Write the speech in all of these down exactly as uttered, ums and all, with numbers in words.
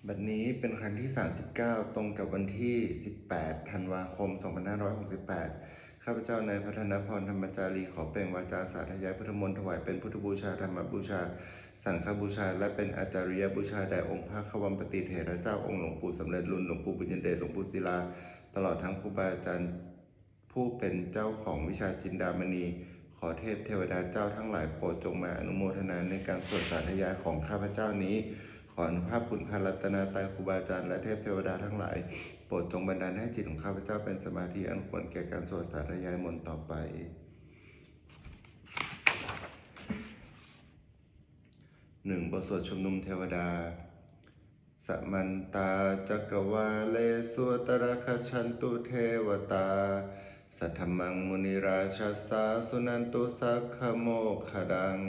บัดนี้เป็นครั้งที่ สามสิบเก้า ตรงกับวันที่ สิบแปด ธันวาคม สองพันห้าร้อยหกสิบแปด ข้าพเจ้านายพัฒนพร ธรรมจารี ขอเปล่งวาจาสาธยายพุทธมนต์ถวายเป็นพุทธบูชา ธรรมบูชา สังฆบูชา และเป็นอาจาริยบูชาแด่องค์พระควัมปติเถระเจ้า องค์หลวงปู่สำเร็จลุน หลวงปู่บุญยเดช หลวงปู่ศิลา ตลอดทั้งครูบาอาจารย์ ผู้เป็นเจ้าของวิชาจินดามณี ขอเทพเทวดาเจ้าทั้งหลายโปรดจงมาอนุโมทนาในการสวดสาธยายของข้าพเจ้านี้ ขออานุภาพคุณพระรัตนตรัย ครูบาอาจารย์และเทพเทวดาทั้งหลาย โปรดจงบันดาลให้จิตของข้าพเจ้าเป็นสมาธิอันควรแก่การสวดสาธยายมนต์ต่อไป หนึ่ง บทสวดชุมนุมเทวดา Samantā cakkavāḷesu atrāgacchantu devatā, saddhammaṃ munirājassa suṇantu saggamokkhadaṃ.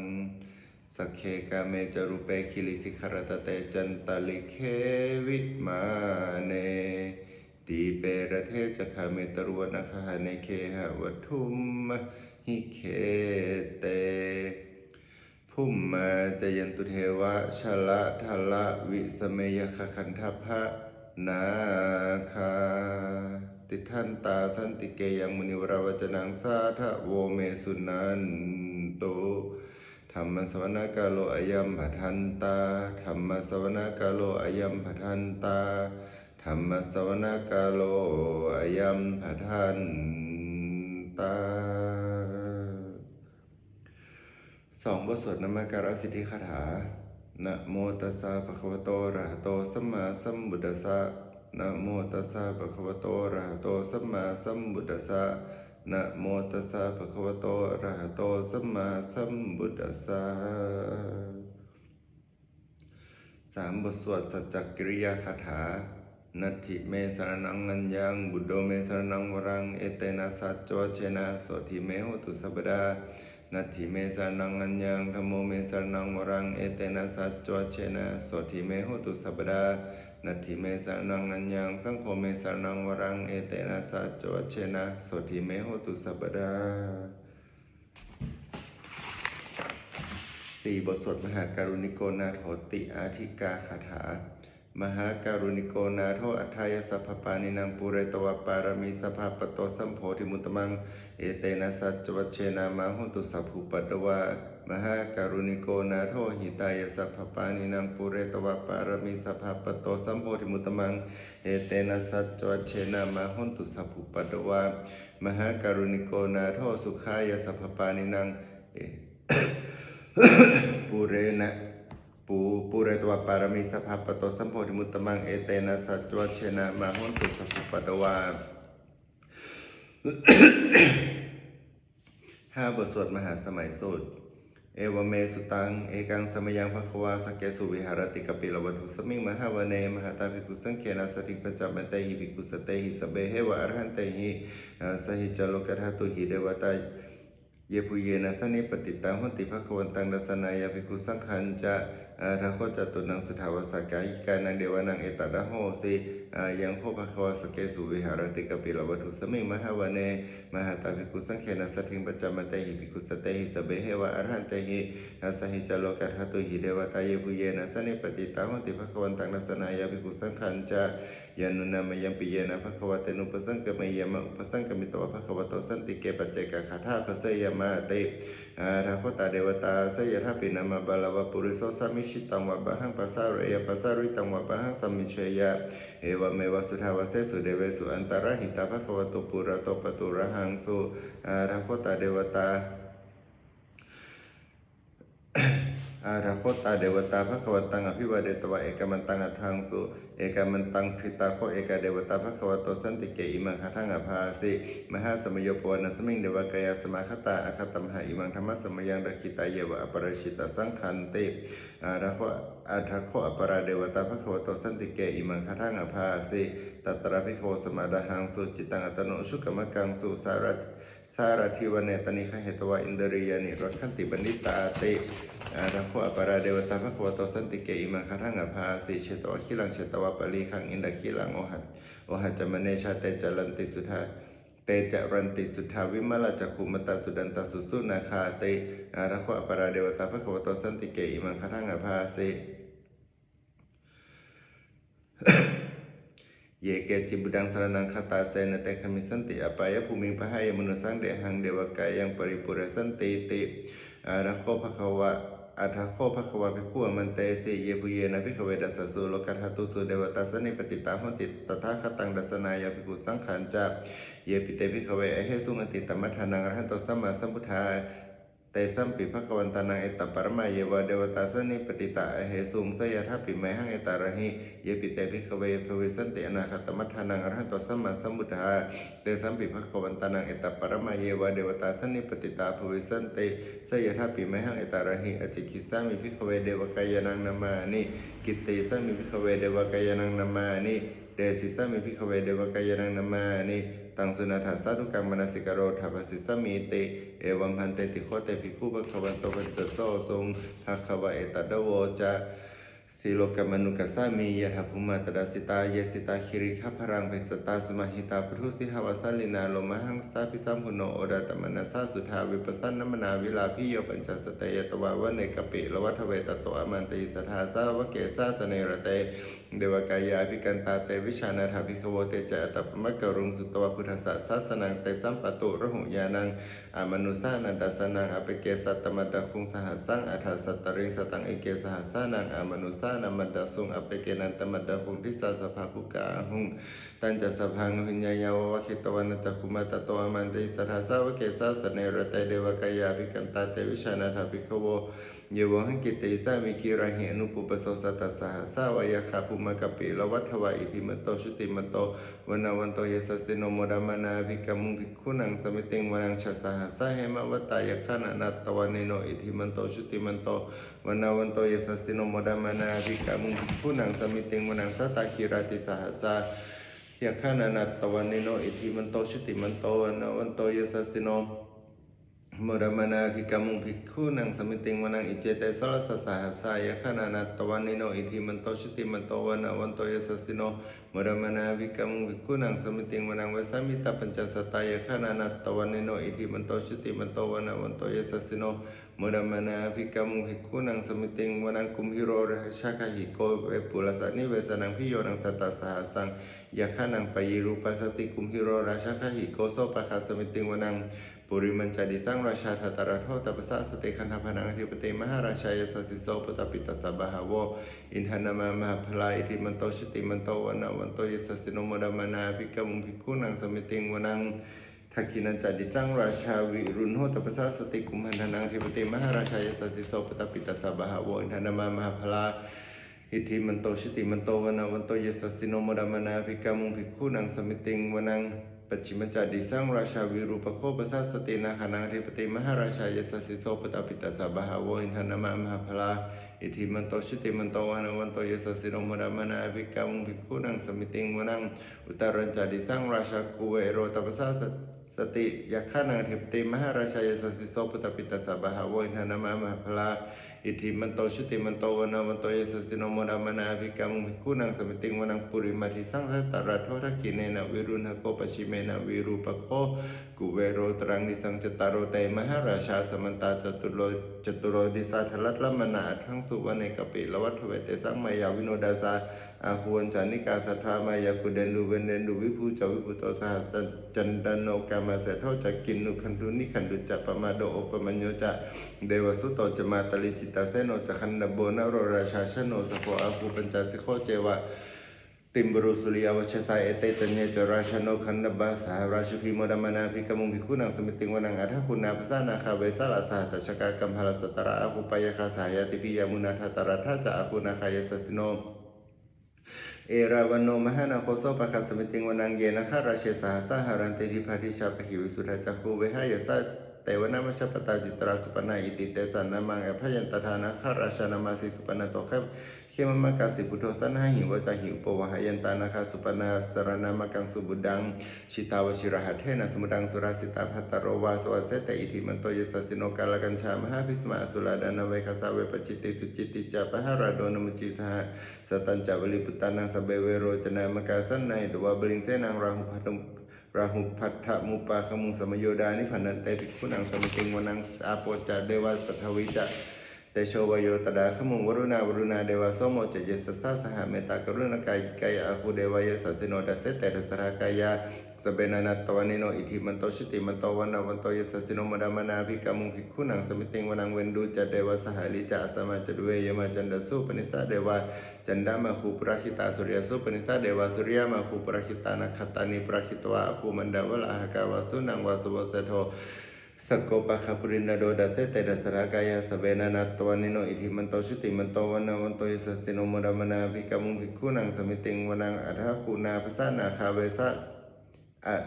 Sagge kāme ca rūpe girisikharataṭe cantalikkhe vimāne, dīpe raṭṭhe ca gāme taruvanagahane gehavatthumhi khette, bhummā cāyantu devā jalathalavisame yakkhagandhabbanāgā, tiṭṭhantā santike yaṃ munivaravacanaṃ sādhavo me suṇantu. Dhammassavanakālo ayambhadantā. Dhammassavanakālo ayambhadantā. Dhammassavanakālo ayambhadantā. สอง บทสวดนมการสิทธิคาถา Namo tassa bhagavato arahato sammāsambuddhassa. Namo tassa bhagavato arahato sammāsambuddhassa. Namo tassa bhagavato arahato sammāsambuddhassa. สาม บทสวดสัจจกิริยาคาถา Natthi me saraṇaṃ aññaṃ, buddho me saraṇaṃ varaṃ, etena saccavajjena sotthi me hotu sabbadā. Natthi me saraṇaṃ aññaṃ, dhammo me saraṇaṃ varaṃ, etena saccavajjena sotthi me hotu sabbadā. Natthi me saraṇaṃ aññaṃ, saṅgho me saraṇaṃ varaṃ, etena saccavajjena sotthi me hotu sabbadā. สี่ บทสวดมหาการุณิโกนาโถติอาทิกาคาถา Mahākāruṇiko nātho atthāya sabbapāṇinaṃ, pūretvā pāramī sabbā patto sambodhimuttamaṃ, etena saccavajjena mā hontu sabbupaddavā. Mahākāruṇiko nātho hitāya sabbapāṇinaṃ, pūretvā pāramī sabbā patto sambodhimuttamaṃ, etena saccavajjena mā hontu sabbupaddavā. Mahākāruṇiko nātho sukhāya sabbapāṇinaṃ, e, pūrena, pū, pūretvā pāramī sabbā patto sambodhimuttamaṃ, etena saccavajjena mā hontu sabbupaddavā. ห้า บทสวดมหาสมัยสูตร Evamme sutaṃ. Ekaṃ samayaṃ bhagavā sakkesu viharati kapilavatthusmiṃ mahāvane mahatā bhikkhusaṅghena saddhiṃ pañcamattehi bhikkhusatehi sabbeheva arahantehi, dasahi ca lokadhātūhi devatā yebhuyyena sannipatitā honti bhagavantaṃ dassanāya bhikkhusaṅghañca. Atha kho catunnaṃ suddhāvāsakāyikānaṃ devānaṃ etadahosi: Ayaṃ kho bhagavā sakkesu viharati kapilavatthusmiṃ mahāvane mahatā bhikkhusaṅghena saddhiṃ pañcamattehi bhikkhusatehi sabbeheva arahantehi, dasahi ca lokadhātūhi devatā yebhuyyena sannipatitā honti bhagavantaṃ dassanāya bhikkhusaṅghañca. Yannūna mayampi yena bhagavā tenupasaṅkameyyāma, upasaṅkamitvā bhagavato santike paccekagāthā bhāseyyāmāti. Atha kho tā devatā: Seyyathāpi nāma balavā puriso sammiñjitaṃ vā bāhaṃ pasāreyya, pasāritaṃ vā bāhaṃ sammiñjeyya, evameva suddhāvāsesu devesu antarahitā bhagavato purato pāturahaṃsu. Atha kho tā devatā, atha kho tā devatā bhagavantaṃ abhivādetvā ekamantaṃ aṭṭhaṃsu. Ekamantaṃ ṭhitā kho ekā devatā bhagavato santike imaṃ gāthaṃ abhāsi: Mahāsamayo pavanasmiṃ devakāyā samāgatā, āgatamha imaṃ dhammasamayaṃ dakkhitāyeva aparājitasaṅghanti. Atha kho, atha kho aparā devatā bhagavato santike imaṃ gāthaṃ abhāsi: Tatra bhikkhavo samādahaṃsu, cittaṃ attano ujukamakaṃsu, sāra, sārathīva nettāni gahetvā, indriyāni rakkhanti paṇḍitāti. Atha kho aparā devatā bhagavato santike imaṃ gāthaṃ abhāsi: Chetvā khīlaṃ chetvā palighaṃ, indakhīlaṃ oha, ohaccamanejā, te caranti suddhā, te caranti suddhā vimalā, cakkhumatā sudantā susunāgāti. Atha kho aparā devatā bhagavato santike imaṃ gāthaṃ abhāsi: ye keci buddhaṃ saraṇaṃ gatāse, na te gamissanti apāyabhūmiṃ, pahāya mānusaṃ dehaṃ, devakāyaṃ paripūressantīti. Atha kho bhagavā, atha kho bhagavā bhikkhū āmantesi: Yebhuyyena bhikkhave dasasu lokadhātūsu devatā sannipatitā honti tathāgataṃ dassanāya bhikkhusaṅghañca. Yepi te bhikkhave ahesuṃ atītamaddhānaṃ arahanto sammāsambuddhā, tesampi bhagavantānaṃ etaparamāyeva devatā sannipatitā ahesuṃ, seyyathāpi mayhaṃ etarahi. Yepi te bhikkhave bhavissanti anāgatamaddhānaṃ arahanto sammāsambuddhā, tesampi bhagavantānaṃ etaparamāyeva devatā sannipatitā bhavissanti, seyyathāpi mayhaṃ etarahi. Ācikkhissāmi bhikkhave devakāyānaṃ nāmāni, kittayissāmi bhikkhave devakāyānaṃ nāmāni, desissāmi bhikkhave devakāyānaṃ nāmāni. Taṃ suṇātha sādhukaṃ manasikarotha bhāsissāmīti. Evaṃ bhanteti kho te bhikkhū bhagavato paccassosuṃ. Bhagavā etadavoca: Silokamanukassāmi, yattha bhummā tadassitā, ye sitā girigabbharaṃ, pahitattā samāhitā. Puthū sīhāva sallīnā, lomahaṃsābhisambhuno, odātamanasā suddhā, vippasannamanāvilā. Bhiyyo pañcasate ñatvā, vane kāpilavatthave, tato āmantayi satthā, sāvake sāsane rate. Devakāyā abhikkantā, te vijānātha bhikkhavo. Te ca ātappamakaruṃ, sutvā buddhassa sāsanaṃ, tesampāturahu ñāṇaṃ, amanussāna dassanaṃ. Appeke satamaddakkhuṃ, sahassaṃ atha sattariṃ, sataṃ eke sahassānaṃ, amanussānamaddasuṃ. Appekenantamaddakkhuṃ, disā sabbā phuṭā ahuṃ. Tañca sabbaṃ abhiññāya, vavakkhitvāna cakkhumā, tato āmantayi satthā, sāvake sāsane rate. Devakāyā abhikkantā, te vijānātha bhikkhavo, ye vohaṃ kittayissāmi, girāhi anupubbaso. Sattasahassā va yakkhā, bhummā kāpilavatthavā, iddhimanto jutimanto, vaṇṇavanto yasassino, modamānā abhikkāmuṃ, bhikkhūnaṃ samitiṃ vanaṃ. Chasahassā hemavatā, yakkhā nānattavaṇṇino, iddhimanto jutimanto, vaṇṇavanto yasassino, modamānā abhikkāmuṃ, bhikkhūnaṃ samitiṃ vanaṃ. Sātāgirā tisahassā, yakkhā nānattavaṇṇino, iddhimanto jutimanto, vaṇṇavanto yasassino, modamānā abhikkāmuṃ, bhikkhūnaṃ samitiṃ vanaṃ. Iccete soḷasasahassā, yakkhā nānattavaṇṇino, iddhimanto jutimanto, vaṇṇavanto yasassino, modamānā abhikkāmuṃ, bhikkhūnaṃ samitiṃ vanaṃ. Vessāmittā pañcasatā, yakkhā nānattavaṇṇino, iddhimanto jutimanto, vaṇṇavanto yasassino, modamānā abhikkāmuṃ, bhikkhūnaṃ samitiṃ vanaṃ. Kumbhīro rājagahiko, vepullassa nivesanaṃ, bhiyyo naṃ satasahassaṃ, yakkhānaṃ payirupāsati. Kumbhīro rājagahiko, sopāga samitiṃ vanaṃ. Purimañca disaṃ rājā, dhataraṭṭho taṃ pasāsati. Gandhabbānaṃ ādhipati, mahārājā yasassi so. Puttāpi tassa bahavo, indanāmā mahabbalā, iddhimanto jutimanto, vaṇṇavanto yasassino, modamānā abhikkāmuṃ, bhikkhūnaṃ samitiṃ vanaṃ. Dakkhiṇañca disaṃ rājā, virūḷho taṃ pasāsati. Kumbhaṇḍānaṃ ādhipati, mahārājā yasassi so. Puttāpi tassa bahavo, indanāmā mahabbalā, iddhimanto jutimanto, vaṇṇavanto yasassino, modamānā abhikkāmuṃ, bhikkhūnaṃ samitiṃ vanaṃ. Pacchimañca disaṃ rājā, virūpakkho pasāsati. Nāgānaṃ ādhipati, mahārājā yasassi so. Puttāpi tassa bahavo, indanāmā mahabbalā, iddhimanto jutimanto, vaṇṇavanto yasassino, modamānā abhikkāmuṃ, bhikkhūnaṃ samitiṃ vanaṃ. Uttarañca disaṃ rājā, kuvero taṃ pasāsati. Yakkhānaṃ ādhipati, mahārājā yasassi so. Puttāpi tassa bahavo, indanāmā mahabbalā, iddhimanto jutimanto, vaṇṇavanto yasassino, modamānā abhikkāmuṃ, bhikkhūnaṃ samitiṃ vanaṃ. Purimaṃ disaṃ dhataraṭṭho, dakkhiṇena virūḷhako, pacchimena virūpakkho, kuvero uttaraṃ disaṃ. Cattāro te mahārājā, samantā caturo, caturo disā, daddallamānā aṭṭhaṃsu, vane kāpilavatthave. Tesaṃ māyāvino dāsā, āgū vañcanikā saṭhā, māyā kuṭeṇḍu veṭeṇḍu, viṭū ca viṭuṭo saha. Ca, candano kāmaseṭṭho ca, kinnughaṇḍu nighaṇḍu nighaṇḍu ca, pamādo opamañño ca, devasūto ca mātali, cittaseno ca gandhabbo, naḷo rājā janosabho, āgū pañcasikho ceva, timbarū suriyavaccasā. Ete caññe ca rājāno, gandhabbā saha rājubhi, modamānā abhikkāmuṃ, bhikkhūnaṃ samitiṃ vanaṃ. Athāgū nābhasā nāgā, vesālā saha tacchakā, kambalassatarā āgū, pāyāgā saha ñātibhi, yāmunā dhataraṭṭhā ca, āgū nāgā yasassino. Erāvaṇo mahānāgo, sopāga samitiṃ vanaṃ. Ye nāgarāje sahasā haranti, dibbā dijā pahī visuddhacakkhū, vehāyasā te vanamajjhapattā, citrā supaṇṇā iti tesaṃ nāmaṃ. Abhayantadā nāgarājānamāsi, supaṇṇato khemamakāsi buddho, saṇhāhi vācāhi upavhayantā, nāgā supaṇṇā saraṇamakaṃsu buddhaṃ. Jitā vajirahatthena, samuddaṃ asurā sitā, bhātaro vāsavassete, iddhimanto yasassino. Kālakañjā mahābhismā, asurā dānaveghasā, vepacitti sucitti ca, pahārādo namucī saha. Satañca baliputtānaṃ, sabbe verocanāmakā, sannayhitvā baliṃ senaṃ, rāhubhaddam-, rāhubhaddamupāgamuṃ, samayodāni bhaddante, bhikkhūnaṃ samitiṃ vanaṃ. Āpo ca devā paṭhavī ca, tejo vayo tadāgamuṃ, varuṇā vāruṇā devā somo ca yasasā saha, mettākaruṇākāyikāya āgū devā yasassino. Dasete dasadhā kāyā sabbe nānattavaṇṇino, iddhimanto jutimanto vaṇṇavanto yasassino, modamānā abhikkāmuṃ bhikkhūnaṃ samitiṃ vanaṃ. Veṇḍū ca devā sahalī ca asamā ca duve, yamā candassūpanisā devā candamāgū purakkhitā, suriyassūpanisā devā suriyamāgū purakkhitā, nakkhattāni purakkhitvā āgū mandavalāhakā, vasūnaṃ vāsavo seṭṭho sakkopāga purindado. Dasete dasadhā kāyā sabbe nānattavaṇṇino, iddhimanto jutimanto vaṇṇavanto yasassino, modamānā abhikkāmuṃ bhikkhūnaṃ samitiṃ vanaṃ. Athāgū nābhasā nāgā vesā a-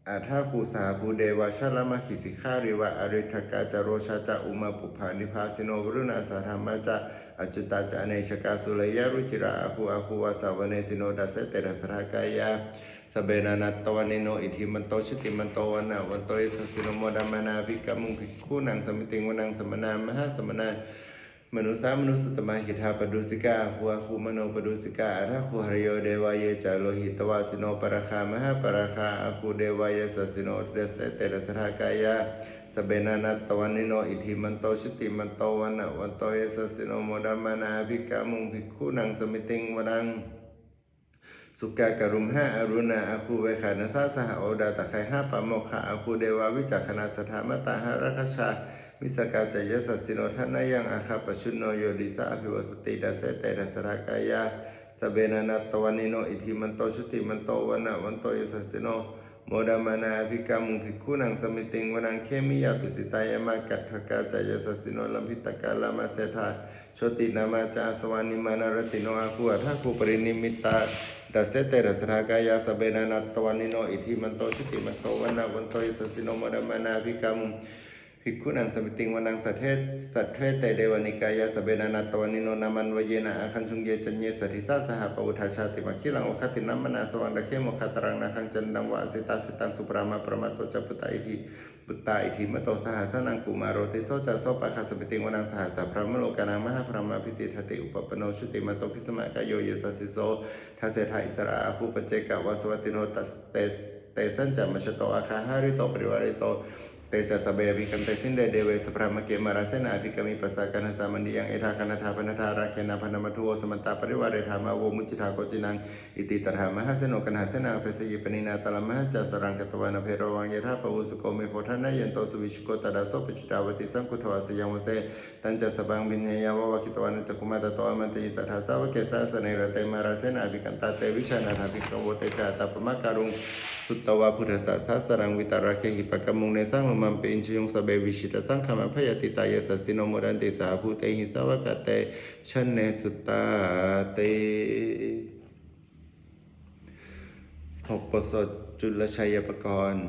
athāgū sahabhū devā jalamaggisikhāriva, ariṭṭhakā ca rojā ca ummāpupphanibhāsino, varuṇā sahadhammā ca accutā ca anejakā, sūleyyarucirā āgū āgū vāsavanesino. Dasete dasadhā kāyā sabbe nānattavaṇṇino, iddhimanto jutimanto vaṇṇavanto yasassino, modamānā abhikkāmuṃ bhikkhūnaṃ samitiṃ vanaṃ. Samānā mahāsamānā mānusā mānusuttamā, khiḍḍāpadūsikā āgū āgū manopadūsikā, athāgū harayo devā ye ca lohitavāsino, pāragā mahāpāragā āgū devā yasassino. Dasete dasadhā kāyā sabbe nānattavaṇṇino, iddhimanto jutimanto vaṇṇavanto yasassino, modamānā abhikkāmuṃ bhikkhūnaṃ samitiṃ vanaṃ. Sukkā karumhā aruṇā āgū veghanasā saha, odātagayhā pāmokkhā āgū devā vicakkhaṇā, sadāmattā hāragajā missakā ca yasassino, thanayaṃ āgā pajjunno yo disā abhivassati. Dasete dasadhā kāyā sabbe nānattavaṇṇino, iddhimanto jutimanto vaṇṇavanto yasassino, modamānā abhikkāmuṃ bhikkhūnaṃ samitiṃ vanaṃ. Khemiyā tusitā yāmā kaṭṭhakā ca yasassino, lambītakā lāmaseṭṭhā jotināmā ca āsavā, nimmānaratino āgū athāgū paranimmitā. Dasete dasadhā kāyā sabbe nānattavaṇṇino, iddhimanto jutimanto vaṇṇavanto yasassino, modamānā abhikkāmuṃ bhikkhūnaṃ samitiṃ vanaṃ. Saṭṭhe saṭṭhete devanikāyā sabbe nānattavaṇṇino, nāmanvayena āgañchuṃ ye caññe sadisā saha, pavutthajātimakhilaṃ oghatiṇṇamanāsavaṃ, dakkhemoghataraṃ nāgaṃ candaṃva asitāsitāṃ, subrahmā paramatto ca puttā iddhi puttā iddhimato saha, sanaṅkumāro tisso ca sopāga samitiṃ vanaṃ. Sahassabrahmalokānaṃ mahābrahmābhitiṭṭhati, upapanno jutimanto bhismākāyo yasassi so, dasettha issarā āgū paccekavasavattino. Tas- tes- tesañca majjhato āgā hārito parivārito, te ca sabbe abhikkante sinde deve sabrahmake, mārasenā abhikkāmi passa kaṇhassa mandiyaṃ. Etha gaṇhatha bandhatha rāgena bandhamatthu vo, samantā parivāretha mā vo muñcittha koci naṃ. Iti tattha mahāseno kaṇhasenaṃ apesayi, pāṇinā talamāhacca saraṃ katvāna bheravaṃ. Yathā pāvussako megho thanayanto savijjuko, tadā so paccudāvatti saṅkuddho asayaṃvase. Tañca sabbaṃ abhiññāya vavakkhitvāna cakkhumā, tato āmantayi satthā sāvake sāsane rate. Mārasenā abhikkantā te vijānātha bhikkhavo, te ca ātappamakaruṃ sutvā buddhassa sāsanaṃ, vītarāgehi pakkāmuṃ nesaṃ lomampi iñjayuṃ. Sabbe vijitasaṅgāmā bhayātītā yasassino, modanti saha bhūtehi sāvakā te janesutāti. หก บทสวดจุลชัยปกรณ์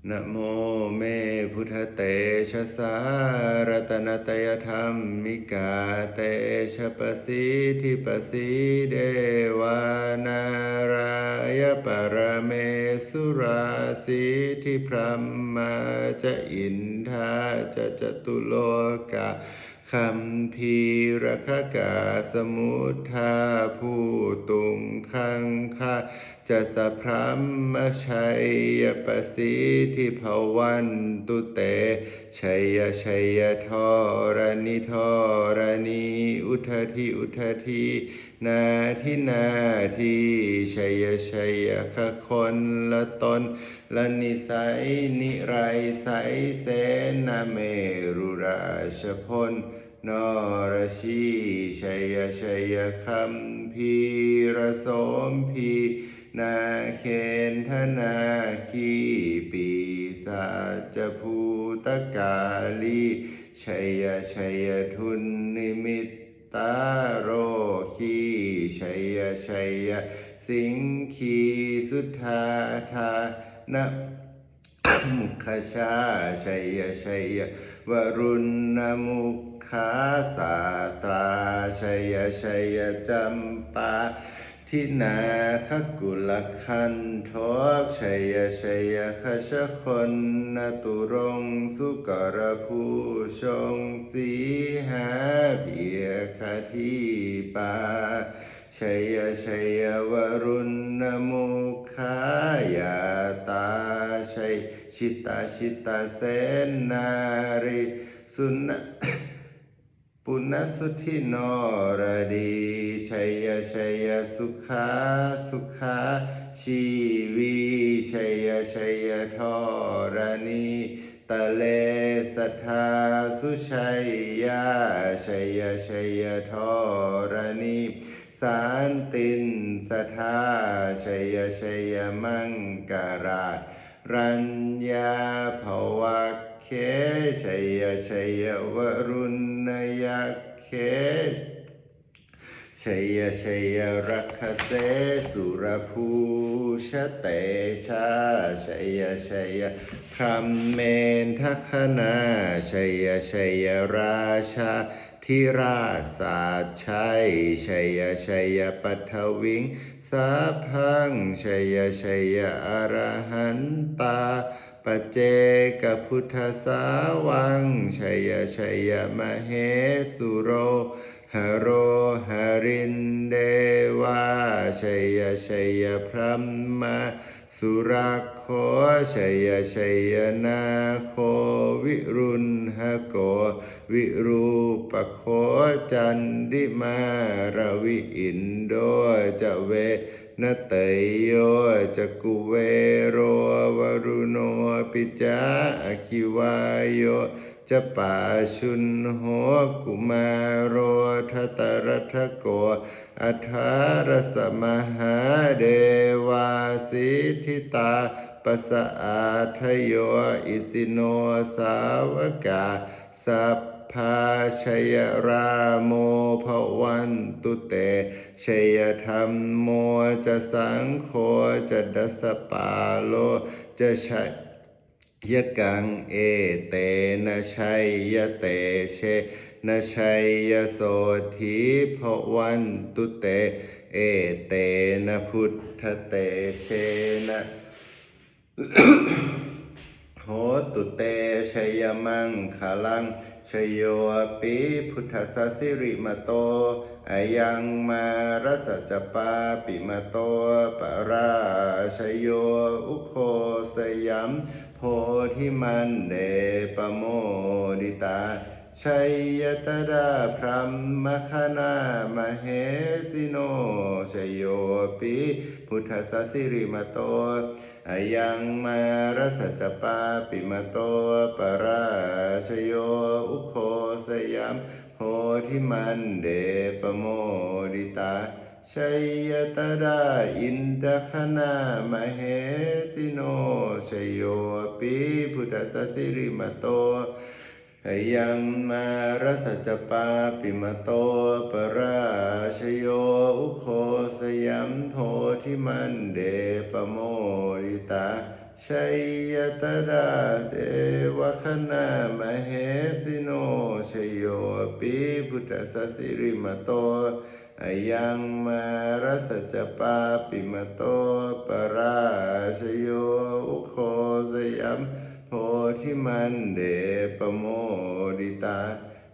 Namo me buddhatejasā ratanattayadhammikā tejapasiddhi pasīdevā nārāya paramesurā siddhibrahmā ca indā ca catulokā gambhīrakkhakā samuddā bhūtuṃ gaṅgā ca sabrahmajayapasiddhi bhavantu te. Jaya jaya dharaṇi dharaṇī udadhi udadhī nadi nadī. Jaya jaya gagonlatonlanisai niraisai senamerurājaponarajī. Jaya jaya gambhīrasombhī nāgendanāgī pisācabhūtakālī. Jaya jaya dunnimitta rogī. Jaya jaya siṅgī sudādāna mukhajā. Jaya jaya varuṇamukhasātrā. Jaya jaya campā dināgakulagandhok. Jaya jaya gajagonnaturaṅ sukarabhujang sīhabyagghadīpā. Jaya jaya varuṇamukhayātrā. Jaya jita jita senārī suna punasuddhi noradī. Jaya jaya sukhā sukhā jīvī, jaya jaya dharaṇī tale sadā sujayyā, jaya jaya dharaṇī santin sadā, jaya jaya maṅkarāj raññā bhavagge, jaya jaya varuṇayakkhe, jaya jaya rakkhase surabhūjatejā, jaya jaya brahmendagaṇā, jaya jaya rājādhirāj sājjai, jaya jaya paṭhaviṃ sabbaṃ, jaya jaya arahantā paccekabuddhasāvaṃ, jaya jaya mahesuro haro harindevā, jaya jaya brahmā surakkho, jaya jaya nāgo viruḷhako virūpakkho candimā ravi, indo ca venateyyo ca kuvero varuṇopi ca, aggi vāyo ca pājuṇho kumāro dhataraṭṭhako, aṭṭhārasa mahādevā siddhitāpasaādayo, isino sāvakā sabbā jaya rāmo bhavantu te, jaya dhammo ca saṅgho ca dasapālo ca jaya gaṃ, etena jayatejena jayasotthī bhavantu te, etena buddhatejena hotu te jayamaṅgalaṃ. Jayopi buddhassa sirīmato ayaṃ, mārassa ca pāpimato parājayo, ugghosayaṃ bodhimaṇḍe pamoditā, jaya tadā brahmagaṇā mahesino. Jayopi buddhassa sirīmato ayaṃ, mārassa ca pāpimato parājayo, ugghosayaṃ bodhimaṇḍe pamoditā, jaya tadā indagaṇā mahesino. Jayopi buddhassa sirīmato ayaṃ, mārassa ca pāpimato parājayo, ugghosayaṃ bodhimaṇḍe pamoditā, jaya tadā devagaṇā mahesino. Jayopi buddhassa sirīmato ayaṃ, mārassa ca pāpimato parājayo, ugghosayaṃ bodhimaṇḍe pamoditā,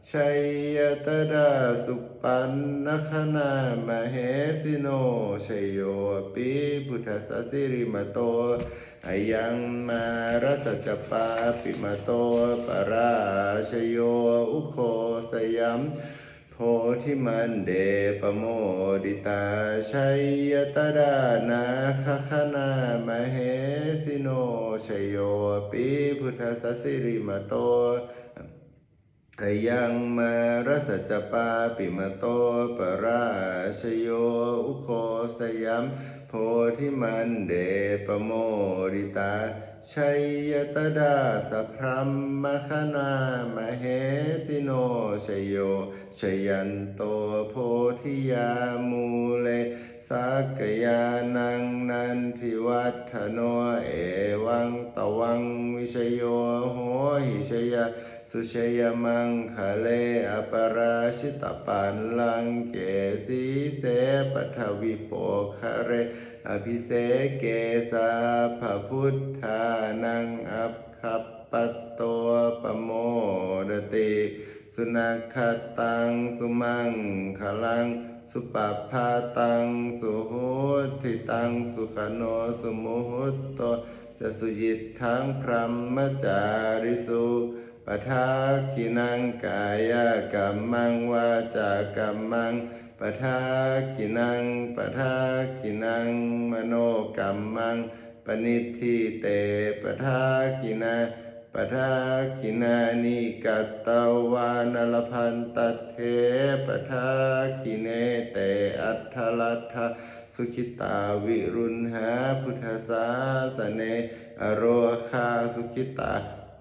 jaya tadā supaṇṇagaṇā mahesino. Jayopi buddhassa sirīmato ayaṃ, mārassa ca pāpimato parājayo, ugghosayaṃ bodhimaṇḍe pamoditā, jaya tadā nāgagaṇā mahesino. Jayopi buddhassa sirīmato ayaṃ, mārassa ca pāpimato parājayo, ugghosayaṃ bodhimaṇḍe pamoditā, jaya tadā sabrahmagaṇā mahesino. Jayo jayanto bodhiyā mūle, sakyānaṃ nandivaḍḍhano, evaṃ tvaṃ vijayo hohi, jayassu jayamaṅgale, aparājitapallaṅke, sīse paṭhavipokkhare, abhiseke sabbabuddhānaṃ, aggappatto pamodati. Sunakkhattaṃ sumaṅgalaṃ, supabhātaṃ suhuṭṭhitaṃ, sukhaṇo sumuhutto ca, suyiṭṭhaṃ brahmacārisu, padakkhiṇaṃ kāyakammaṃ vācākammaṃ padakkhiṇaṃ padakkhiṇaṃ manokammaṃ paṇidhī te padakkhiṇā padakkhiṇāni katvāna labhantatthe padakkhiṇe. Te atthaladdhā sukhitā viruḷhā buddhasāsane arogā sukhitā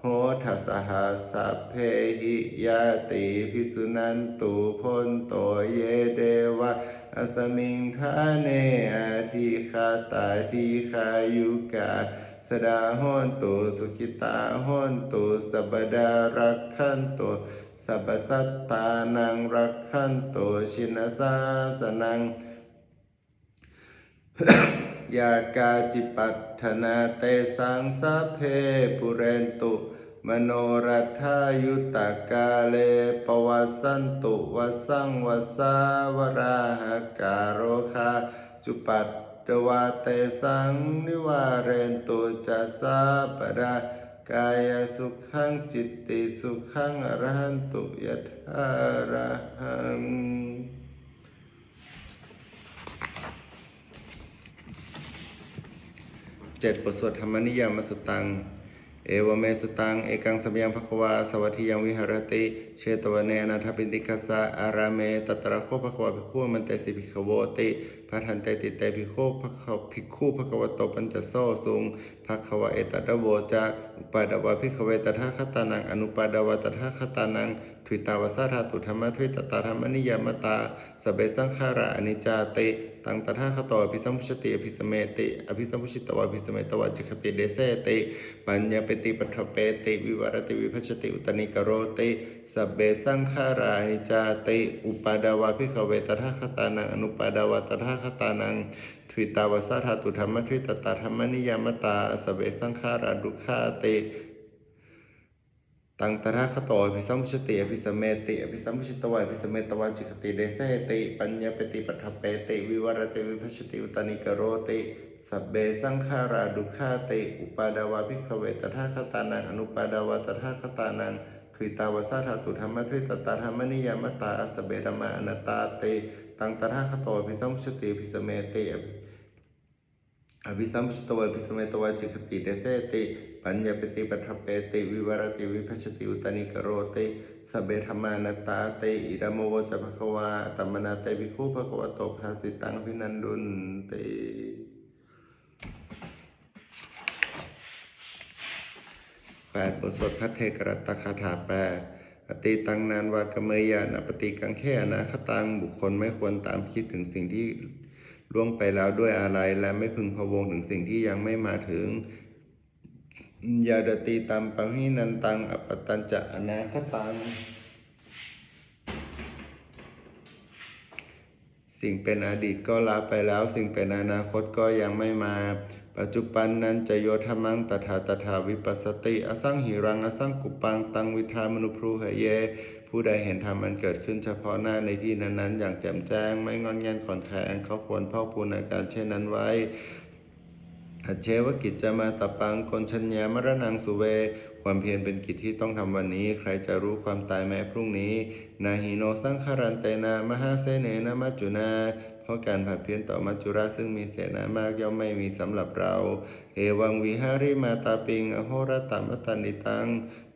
hotha saha sabbehi ñātibhi. Suṇantu bhonto ye devā asmiṃ ṭhāne adhigatā dīghāyukā sadā hontu sukhitā hontu sabbadā rakkhantu sabbasattānaṃ rakkhantu jinasāsanaṃ. Yā kāci patthanā tesaṃ sabbe pūrentu manorathā yuttakāle pavassantu vassaṃ vassā valāhakā rogā cupaddavā tesaṃ nivārentu ca sabbadā kāyasukhaṃ cittisukhaṃ arahantu yathārahaṃ. เจ็ด บทสวดธรรมนิยามสุตตัง Evaṃ me sutaṃ. Ekaṃ samayaṃ bhagavā sāvatthiyaṃ viharati jetavane anāthapiṇḍikassa ārāme. Tatra kho bhagavā bhikkhū āmantesi bhikkhavoti. Bhadanteti te bhikkhū bhagavato bhikkhū bhagavato paccassosuṃ. Bhagavā etadavoca. Uppādā vā bhikkhave tathāgatānaṃ anuppādā vā tathāgatānaṃ dvitā va sā dhātu dhammadvitatā dhammaniyāmatā sabbe saṅkhārā aniccāti. Taṃ tathāgato abhisambujjhati abhisameti abhisambujjhitvā abhisametvā ācikkhati deseti paññapeti paṭṭhapeti vivarati vibhajati uttānīkaroti sabbe saṅkhārā aniccāti. Uppādā vā bhikkhave tathāgatānaṃ anuppādā vā tathāgatānaṃ dvitā va sā dhātu dhammadvitatā dhammaniyāmatā sabbe saṅkhārā dukkhāti. Taṃ tathāgato abhisambujjhati abhisameti abhisambujjhitvā abhisametvā ācikkhati deseti paññapeti paṭṭhapeti vivarati vibhajati uttānīkaroti sabbe saṅkhārā dukkhāti. Uppādā vā bhikkhave tathāgatānaṃ anuppādā vā tathāgatānaṃ dvitā va sā dhātu dhammadvitatā dhammaniyāmatā sabbe dhammā anattāti. Taṃ tathāgato abhisambujjhati abhisameti abhi abhisambujjhitvā abhisametvā ācikkhati deseti paññapeti paṭṭhapeti vivarati vibhajati uttānīkaroti sabbe dhammā anattāti. Idamavoca bhagavā. Attamanā te bhikkhū bhagavato bhāsitaṃ abhinandunti. แปด บทสวดภัทเทกรัตตคาถาแปล Atītaṃ nānvāgameyya nappaṭikaṅkhe anāgataṃ. บุคคลไม่ควรตามคิดถึงสิ่งที่ล่วงไปแล้วด้วยอาลัย และไม่พึงพะวงถึงสิ่งที่ยังไม่มาถึง Yadatītampahīnantaṃ appattañca anāgataṃ. สิ่งเป็นอดีตก็ละไปแล้ว สิ่งเป็นอนาคตก็ยังไม่มา Paccuppannañca yo dhammaṃ tattha tattha vipassati asaṃhīraṃ asaṅkuppaṃ taṃ viddhā manubrūhaye. ผู้ใดเห็นธรรมอันเกิดขึ้นเฉพาะหน้าในที่นั้นๆ อย่างแจ่มแจ้ง ไม่ง่อนแง่นคลอนแคลน เขาควรพอกพูนอาการเช่นนั้นไว้ Ajjeva kiccamātappaṃ ko jaññā maraṇaṃ suve. ความเพียรเป็นกิจที่ต้องทำวันนี้ ใครจะรู้ความตายแม้พรุ่งนี้ Na hi no saṅgarantena mahāsenena maccunā. เพราะการผัดเพี้ยนต่อมัจจุราชซึ่งมีเสนามากย่อมไม่มีสำหรับเรา Evaṃvihārimātāpiṃ ahorattamatanditaṃ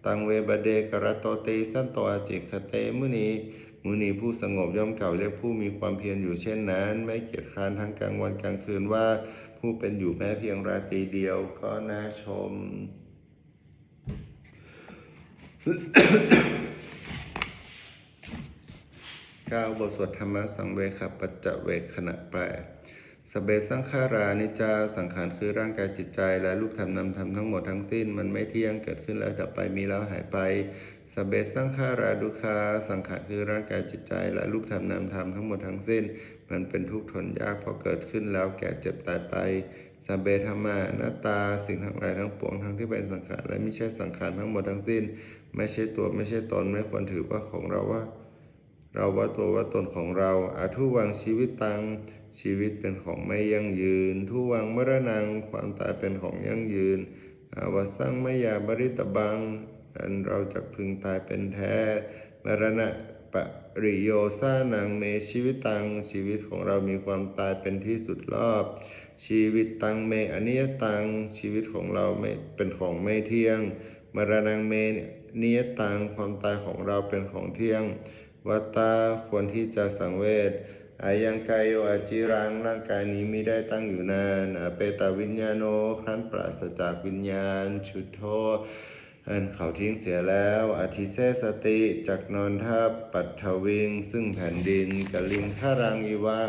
taṃ ve bhaddekarattoti santo ācikkhate muni. มุนีผู้สงบย่อมกล่าวเรียกผู้มีความเพียรอยู่เช่นนั้น ไม่เกียจคร้านทั้งกลางวันกลางคืนว่า ผู้เป็นอยู่แม้เพียงราตรีเดียวก็น่าชม เก้า บทสวดธรรมสังเวคปัจจเวกขณะแปล Sabbe saṅkhārā aniccā. สังขารคือร่างกายจิตใจ และรูปธรรมนามธรรมทั้งหมดทั้งสิ้น มันไม่เที่ยง เกิดขึ้นแล้วดับไป มีแล้วหายไป Sabbe saṅkhārā dukkhā. สังขารคือร่างกายจิตใจ และรูปธรรมนามธรรมทั้งหมดทั้งสิ้น มันเป็นทุกข์ทนยาก เพราะเกิดขึ้นแล้วแก่เจ็บตายไป Sabbe dhammā anattā. สิ่งทั้งหลายทั้งปวง ทั้งที่เป็นสังขารและมิใช่สังขารทั้งหมดทั้งสิ้น ไม่ใช่ตัว ไม่ใช่ตน ไม่ควรถือว่าของเราว่า เราว่าตัวว่าตนของเรา Adhuvaṃ jīvitaṃ. ชีวิตเป็นของไม่ยั่งยืน Dhuvaṃ maraṇaṃ. ความตายเป็นของยั่งยืน Avassaṃ mayā maritabbaṃ. อันเราจักพึงตายเป็นแท้ maraṇapariyosānaṃ me jīvitaṃ ชีวิตของเรามีความตายเป็นที่สุดรอบ jīvitaṃ me aniyataṃ ชีวิตของเราไม่เป็นของไม่เที่ยง maraṇaṃ me niyataṃ ความตายของเราเป็นของเที่ยง vata ควรที่จะสังเวช ayaṃ kāyo aciraṃ ร่างกายนี้มิได้ตั้งอยู่นาน apetaviññāṇo ครั้นปราศจากวิญญาณ chuḍḍho อันเขาทิ้งเสียแล้ว adhisessati จักนอนทับ paṭhaviṃ ซึ่งแผ่นดิน kaliṅgaraṃ iva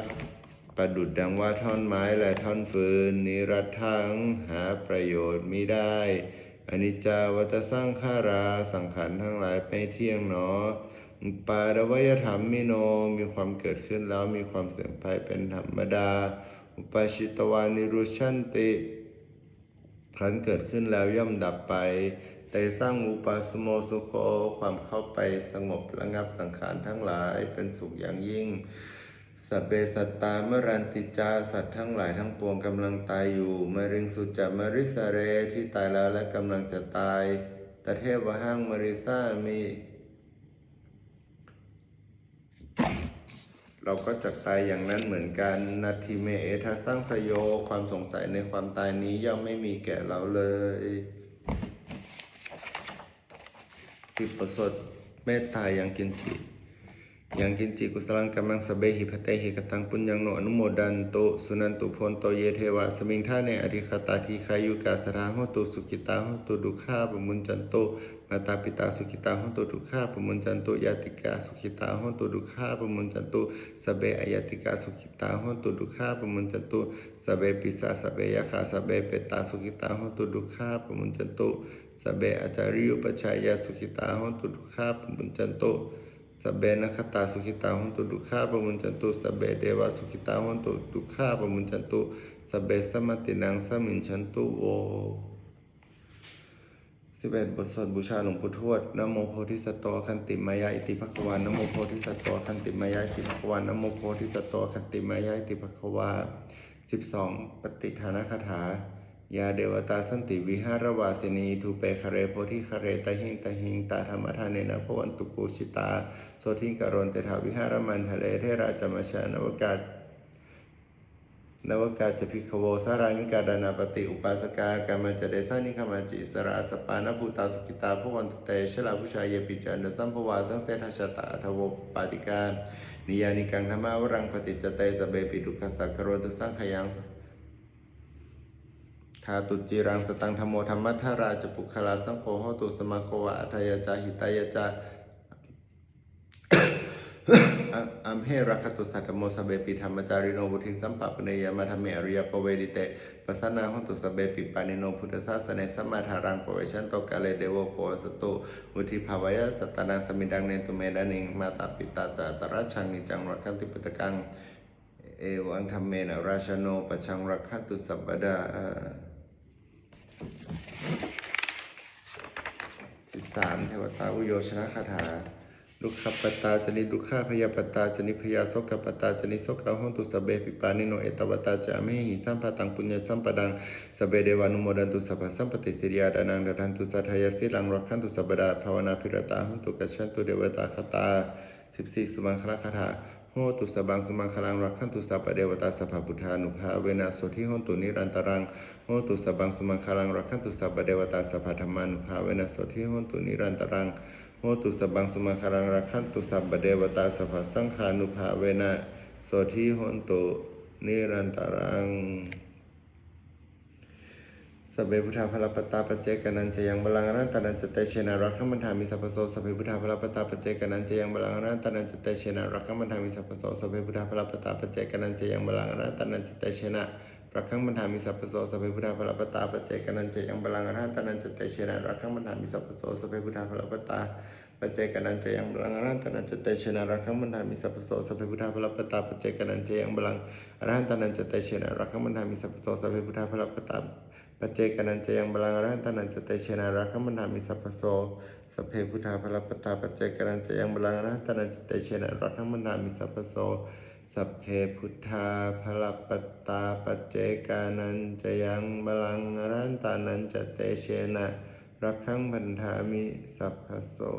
ประดุจดังว่าท่อนไม้และท่อนฟืน niratthaṃ หาประโยชน์มิได้ aniccā vata saṅkhārā สังขารทั้งหลายไม่เที่ยงหนอ uppādavayadhammino มีความเกิดขึ้นแล้วมีความเสื่อมไปเป็นธรรมดา uppajjitvā nirujjhanti ครั้นเกิดขึ้นแล้วย่อมดับไป tesaṃ vūpasamo sukho ความเข้าไปสงบระงับสังขารทั้งหลายเป็นสุขอย่างยิ่ง sabbe sattā maranti ca สัตว์ทั้งหลายทั้งปวงกำลังตายอยู่ mariṃsu ca marissare ที่ตายแล้วและกำลังจะตาย tathevāhaṃ marissāmi เราก็จะตายอย่างนั้นเหมือนกัน natthi me ettha saṃsayo ความสงสัยในความตายนี้ย่อมไม่มีแก่เราเลย สิบบทสวดเมตตา yaṃ kiñci yaṃ kiñci kusalaṃ kammaṃ sabbehi katehi kataṃ puññaṃ no anumodantu suṇantu bhonto ye devā asmiṃ ṭhāne adhigatā dīghāyukā sadā hontu sukhitā hontu dukkhā pamuñcantu mātā pitā sukhitā hontu dukkhā pamuñcantu ñātikā sukhitā hontu dukkhā pamuñcantu sabbe aññātikā sukhitā hontu dukkhā pamuñcantu sabbe pisā sabbe yakkhā sabbe petā sukhitā hontu dukkhā pamuñcantu sabbe ācariyupajjhāyā sukhitā hontu dukkhā pamuñcantu sabbe nakkhattā sukhitā hontu dukkhā pamuñcantu sabbe devā sukhitā hontu dukkhā pamuñcantu sabbe sampattīnaṃ samijjhantu vo สิบเอ็ด บทสวดบูชาหลวงปู่ทวด Namo bodhisatto āgantimāya iti bhagavā. Namo bodhisatto āgantimāya iti bhagavā. Namo bodhisatto āgantimāya iti bhagavā. สิบสอง ปัตติทานคาถา Yā devatā santi vihāravāsinī thūpe ghare bodhighare tahiṃ tahiṃ tā dhammadānena bhavantu pūjitā sotthiṃ karontedha vihāramaṇḍale. Therā ca majjhā navakā navakā ca bhikkhavo sārāmikā dānapatī upāsakā gāmā ca desā nigamā ca issarā sappāṇabhūtā sukhitā bhavantu te. Jalābujā yepi ca aṇḍasambhavā saṃsedajātā athavopapātikā niyyānikaṃ dhammavaraṃ paṭicca te sabbepi dukkhassa karontu saṅkhayaṃ. Ṭhātu ciraṃ sataṃ dhammo dhammaddharā ca puggalā saṅgho hotu samaggo va atthāya ca hitāya ca. Amhe rakkhatu saddhammo sabbepi dhammacārino vuḍḍhiṃ sampāpuṇeyyāma dhamme ariyappavedite. Pasannā hontu sabbepi pāṇino buddhasāsane sammā dhāraṃ pavecchanto kāle devo pavassatu vuḍḍhibhāvāya sattānaṃ samiddhaṃ netu medaniṃ. Mātā pitā ca atrajaṃ niccaṃ rakkhanti puttakaṃ evaṃ dhammena rājāno pajaṃ rakkhantu sabbadā. สิบสาม เทวตาอุยโยชนคาถา Dukkhappattā ca niddukkhā bhayappattā ca nibbhayā sokappattā ca nissokā hontu sabbepi pāṇino. Ettāvatā ca amhehi sambhataṃ puññasampadaṃ sabbe devānumodantu sabbasampattisiddhiyā. Dānaṃ dadantu saddhāya sīlaṃ rakkhantu sabbadā bhāvanābhiratā hontu gacchantu devatāgatā. สิบสี่ สุมังคลคาถา Hotu sabbaṃ sumaṅgalaṃ rakkhantu sabbadevatā sabbabuddhānubhāvena sotthī hontu nirantaraṃ. Hotu sabbaṃ sumaṅgalaṃ rakkhantu sabbadevatā sabbadhammānubhāvena sotthī hontu nirantaraṃ. Hotu sabbaṃ sumaṅgalaṃ rakkhantu sabbadevatā sabbasaṅghānubhāvena sotthī hontu nirantaraṃ. Sabbe buddhā balappattā paccekānañca yaṃ balaṃ arahantānañca tejena rakkhaṃ bandhāmi sabbaso. Sabbe buddhā balappattā paccekānañca yaṃ balaṃ arahantānañca tejena rakkhaṃ bandhāmi sabbaso. Sabbe buddhā balappattā paccekānañca yaṃ balaṃ arahantānañca tejena rakkhaṃ bandhāmi sabbaso. Sabbe buddhā balappattā paccekānañca yaṃ balaṃ arahantānañca tejena rakkhaṃ bandhāmi sabbaso. Sabbe buddhā balappattā paccekānañca yaṃ balaṃ arahantānañca tejena rakkhaṃ bandhāmi sabbaso. Sabbe buddhā balappattā paccekānañca yaṃ balaṃ arahantānañca tejena rakkhaṃ bandhāmi sabbaso. Sabbe buddhā balappattā paccekānañca yaṃ balaṃ arahantānañca tejena rakkhaṃ bandhāmi sabbaso. Sabbe buddhā balappattā paccekānañca yaṃ balaṃ arahantānañca tejena rakkhaṃ bandhāmi sabbaso. Sabbe buddhā balappattā paccekānañca yaṃ balaṃ arahantānañca tejena rakkhaṃ bandhāmi sabbaso.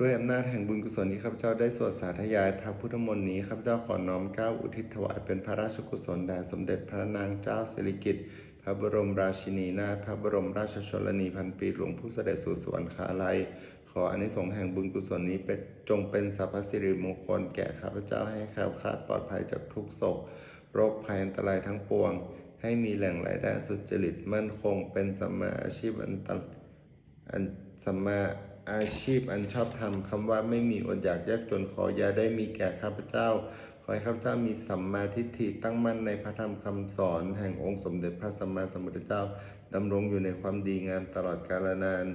ด้วยอำนาจแห่งบุญกุศลที่ข้าพเจ้าได้สวดสาธยายพระพุทธมนต์นี้ ข้าพเจ้าขอน้อมเกล้าอุทิศถวายเป็นพระราชกุศลแด่สมเด็จพระนางเจ้าสิริกิติ์ พระบรมราชินีนาถ พระบรมราชชนนีพันปีหลวง ผู้เสด็จสู่สวรรคาลัย ขออานิสงส์แห่งบุญกุศลนี้เป็น จงเป็นสรรพสิริมงคลแก่ข้าพเจ้า ให้แคล้วคลาดปลอดภัยจากทุกข์โศก โรคภัยอันตรายทั้งปวง ให้มีแหล่งรายได้สุจริตมั่นคง เป็นสัมมาอาชีพอันต อัน สัมมาอาชีพอันชอบธรรม คำว่าไม่มีอดอยากยากจนขออย่าได้มีแก่ข้าพเจ้า ขอให้ข้าพเจ้ามีสัมมาทิฏฐิตั้งมั่นในพระธรรมคำสอนแห่งองค์สมเด็จพระสัมมาสัมพุทธเจ้า ดำรงอยู่ในความดีงามตลอดกาลนาน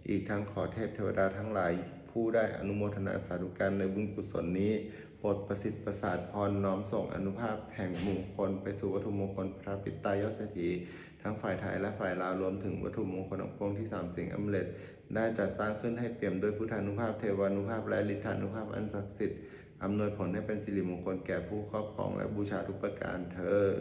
อีกทั้งขอเทพเทวดาทั้งหลาย ผู้ได้อนุโมทนาสาธุการในบุญกุศลนี้ โปรดประสิทธิ์ประสาทพรน้อมส่งอานุภาพแห่งมงคลไปสู่วัตถุมงคลพระปิดตายอดเศรษฐี ทั้งฝ่ายไทยและฝ่ายลาว รวมถึงวัตถุมงคลของพระองค์ที่สามสิงห์อำเร็จ ได้จัดสร้างขึ้นให้เปี่ยมด้วยพุทธานุภาพ เทวานุภาพ และฤทธานุภาพอันศักดิ์สิทธิ์ อำนวยผลให้เป็นสิริมงคลแก่ผู้ครอบครองและบูชาทุกประการเทอญ